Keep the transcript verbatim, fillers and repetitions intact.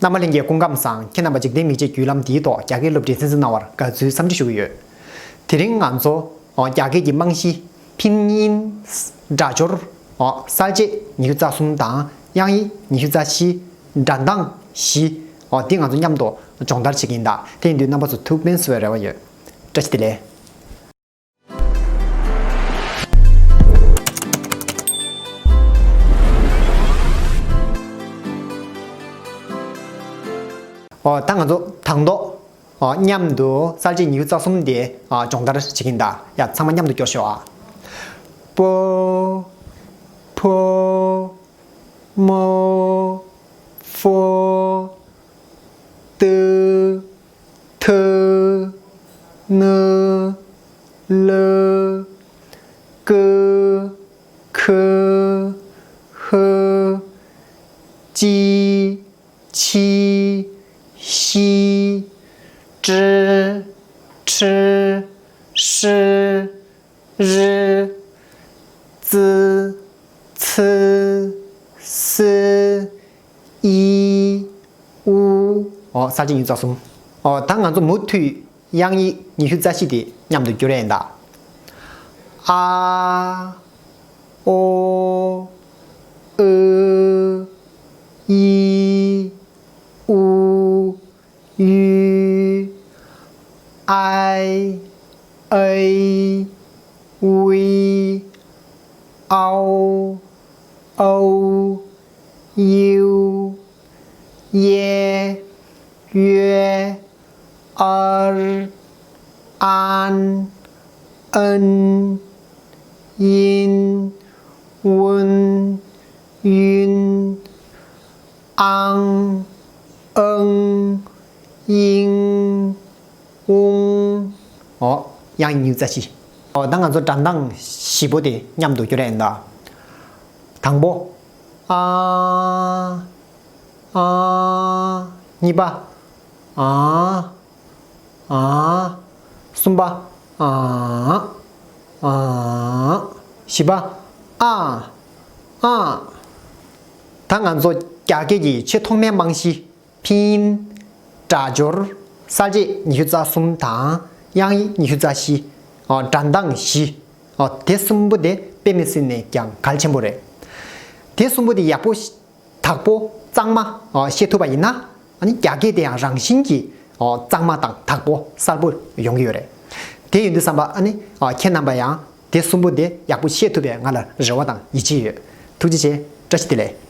རྣམ་པ་ལྷན་རྒྱས་སྐུ་ཁམས་བཟང་། ཁྱེད་རྣམ་པ་འཇིག་རྟེན་མིག་འབྱེད་བརྒྱུད་ལམ་འདིའི་ཐོག་རྒྱ་སྐད་སློབ་ཁྲིད་གསན་གཟིགས་གནང་བར་དགའ་བསུའི་འཚམས་འདྲི་ཞུ་གི་ཡོད། དེ་རིང་ང་ཚོ་རྒྱ་སྐད་ཀྱི་རྨང་གཞི། 拼音། སྒྲ་སྦྱོར། གསལ་བྱེད་ཉི་ཤུ་རྩ་གསུམ་དང་དབྱངས་ཡིག་ཉི་ཤུ་རྩ་བཞི། སྒྲ་གདངས་བཞི། འདི་ང་ཚོ་མཉམ་དུ་སྦྱོང་བརྡར་བྱེད་ཀྱི་ཡིན་ད། དེ་ཡིན་དུས་རྣམ་པ་ཚོ་ཐུགས་ཕན་གསོས་པའི་རེ་བ་ཡོད། བཀྲ་ཤིས་བདེ་ལེགས། ཨོ། ད་ང་ཚོ་དང་ཐོག་ཨོ། མཉམ་དུ་གསལ་བྱེད་ཉི་ཤུ་རྩ་གསུམ་དེ་ཨ་སྦྱོང་བརྡར་བྱེད་ཀྱིན་གདའ། ཡ། ཚང་མ་མཉམ་དུ་སྐྱོར་ཤོག་ཨ། པོ། ཕོ། མོ། ཧྥོ། ཏི། ཐི། ནི། ལི། ཀི། ཁི། ཧི། ཅི། ཆི། ཤི། ཀྲི། ཁྲི། ཧྲི། རི། ཙི། ཚི། སི། ཨི། ཨུ། ཨོ། གསལ་བྱེད་ཉི་ཤུ་རྩ་གསུམ། ཨོ། ད་ང་ཚོ་མུ་མཐུད་དབྱངས་ཡིག་ཉི་ཤུ་རྩ་བཞི་དེ་མཉམ་དུ་བསྒྱུར་ཡ་ཡིན་ད། ཨ། ཨོ། ཨི། ཨི། ཨུ། ཡུ། ཨའི། ཨའི། ཝི། ཨའོ། ཨའུ། ཡིའུ། ཡེ། ཡོད། ཨར། ཨན། ཨན། ཡིན། ཝུན། ཡུན། ཨང་། ཨང་། ཨིང་། ཨུང་། ཨོ། དབྱངས་ཉི་ཤུ་རྩ་བཞི། ཨོ། ད་ང་ཚོ་སྒྲ་གདངས་བཞི་པོ་དེ་མཉམ་དུ་བསྒྱུར་ཡ་ཡིན་ད། དང་པོ། ཨ། ཨ། གཉིས་པ། ཨ། ཨ། གསུམ་པ། ཨ། ཨ། བཞི་པ། ཨ། ཨ། ད་ང་ཚོ་རྒྱ་སྐད་ཀྱི་ཆེས་ཐོག་མའི་རྨང་གཞི། 拼音། སྒྲ་སྦྱོར། གསལ་བྱེད་ཉི་ཤུ་རྩ་གསུམ་དང་དབྱངས་ཡིག་ཉི་ཤུ་རྩ་བཞི། ཨ། སྒྲ་གདངས་བཞི། ཨ། དེ་གསུམ་པོ་དེ་དཔེ་མི་སྲིད་ནས་ཀྱང་གལ་ཆེན་པོ་རེད། དེ་གསུམ་པོ་དེ་ཡག་པོ་དག་པོ་གཙང་མ་ཤེས་ཐུབ་པ་ཡིན་ན། ཨ་ནི་རྒྱ་སྐད་དེ་ཡང་རང་བཞིན་གྱིས་གཙང་མ་དང་དག་པོ་གསལ་པོ་ཡོང་གི་ཡོད་རེད། དེ་ཡིན་དུས་ཙམ་པ་ཨ་ནི་ཁྱེད་རྣམ་པ་ཡང་དེ་གསུམ་པོ་དེ་ཡག་པོ་ཤེས་ཐུབ་པའི་ང་ལ་རེ་བ་དང་ཡིད་ཆེས་ཡོད། ཐུགས་རྗེ་ཆེ། བཀྲ་ཤིས་བདེ་ལེགས།